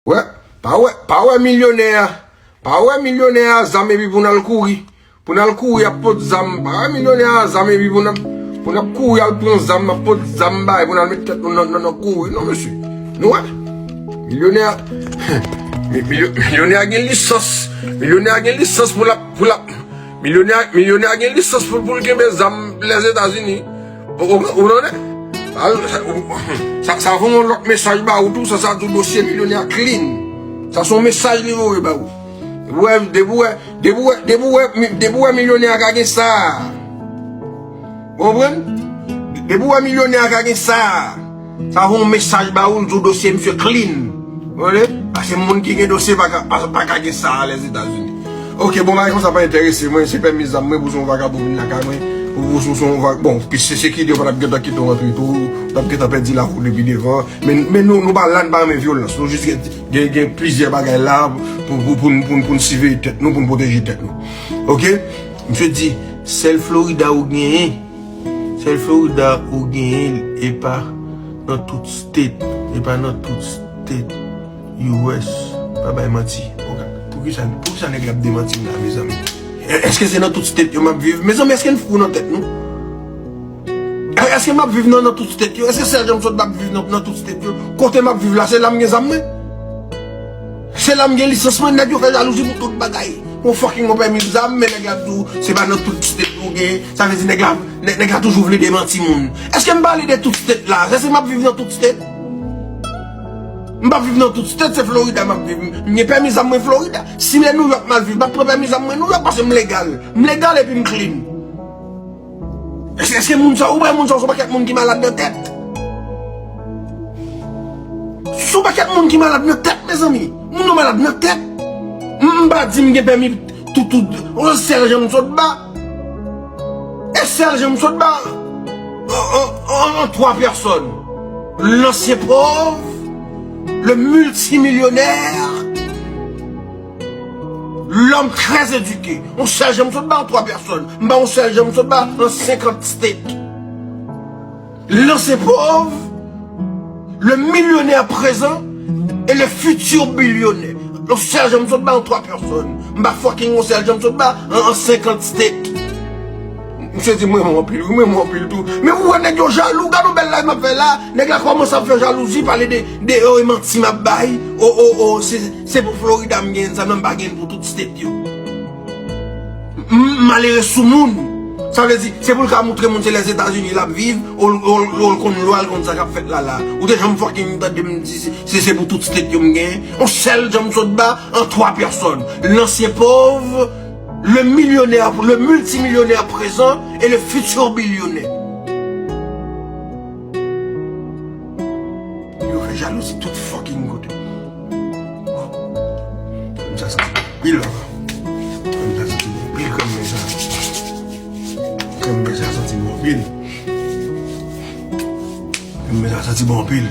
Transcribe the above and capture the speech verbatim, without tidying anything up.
Wè, pa wè, pa wè milyonè a. Pa wè milyonè a zam epi pou n al kouri. Pou n al kouri ap pot zam. Pa wè milyonè a zam epi pou n ap, pou n ap kouri al pran zam, ap pot zam bay, pou n al met tèt nou nan, nan, nan kouri. Non, mesye. Nou wè? Milyonè a, mi- milyo- milyonè a gen lisans. Milyonè a gen lisans pou l ap, pou l ap, milyonè a, milyonè a gen lisans pou, pou l kenbe zam Lèzetazini. Ou, ou, ou konnen? Al, sa, sa, sa voye yon lòt mesaj ba ou tou, sa, sa di w dosye milyonè a clean. Sa se yon mesaj li voye ba ou. Depi w wè, depi w wè, depi w wè, depi w wè, mi- depi w wè milyonè a ka gen sa. Ou konprann? Depi w wè milyonè a ka gen sa. Sa voye yon mesaj ba ou, l di w dosye misye clean. Ou konprann? Paske moun ki gen dosye pa ka, pa, pa ka gen sa Lèzetazini. Ok, bon, bagay konsa pa enterese mwen, se pèmi zam mwen pou se yon vagabon vin lakay mwen, pou, pou se yon vag- bon, pi se sekirite yo pa t ap gentan kite w rantre tou, w t ap gentan pèdi lavi w depi devan. Men, men nou, nou pa la, nou pa renmen vyolans. Nou jis gen, gen, gen plizyè bagay la pou, pou, pou, pou, pou n siveye tèt nou, pou n pwoteje tèt nou. Ok? Misye di, sèl Florida ou genyen, sèl Florida ou genyen, e pa nan tout state, e pa nan tout state. U S, pa bay manti. Poukisa, poukisa nèg la ap demanti m la, mezanmi? Èske se nan tout state yo m ap viv? Mezanmi, èske n fou nan tèt nou? Èske m ap viv nan, nan tout state yo? Èske Serge Johnson p ap viv nan, nan tout state yo? Kote m ap viv la, se la m gen zam mwen? Se la m gen lisans mwen? Nèg yo fè jalouzi pou tout bagay. Yon fucking yon pèmi zam, men nèg la ap di w, se pa nan tout state ou gen. Sa vle di nèg la, nèg, nèg la toujou vle demanti moun. Èske m pale de tout state la? Èske m ap viv nan tout state? M p ap viv nan tout state, se Florida m ap viv. M gen pèmi zam mwen Florida. Si m le New York m al viv, m ap pran pèmi zam mwen New York paske m legal. M legal epi m clean. Èske, èske moun sa, ou wè moun sa, se yon pakèt moun ki malad nan tèt. Se yon pakèt moun ki malad nan tèt, mezanmi. Moun yo malad nan tèt. M, m pa di m gen pèmi tout, tout, yon sèl jan m sot ba. E sèl jan m sot ba. An, an, an, an twa pèsòn. L'ancien pauvre, le multimillionnaire, l'homme très éduqué. Yon sèl jan m sot ba an twa pèsòn. M ba yon sèl jan m sot ba an senkant state. L'ancien pauvre, le millionnaire présent et le futur billionnaire. Yon sèl jan m sot ba an twa pèsòn. M pa fucking yon sèl jan m sot ba an, an senkant state. Misye di m renmen w anpil, wi, m renmen w anpil tou. Men ou wè nèg yo jalou, gade yon bèl live m ap fè la, nèg la kòmanse ap fè jalouzi, pale de, de, o, e manti m ap bay, o, o, o, se, se pou Florida m genyen sa, men m pa genyen pou tout state yo. M, m malere sou moun. Sa vle di, se pou l ka moutre moun se Lèzetazini l ap viv, o, o, o l konn lwa, l konn sa k ap fèt la, la. Ou te janm fucking tande m di se, se, se pou tout state yo m genyen? Yon sèl jan m sot ba an twa pèsòn. L'ancien pauvre, le millionnaire, le multimillionnaire présent et le futur billionnaire. Yo fè jalouzi tout fucking kote. Krèm sa santi bon anpil, papa. Krèm sa santi bon anpil, krèm men sa. Krèm men sa santi bon anpil. Krèm men sa santi bon anpil.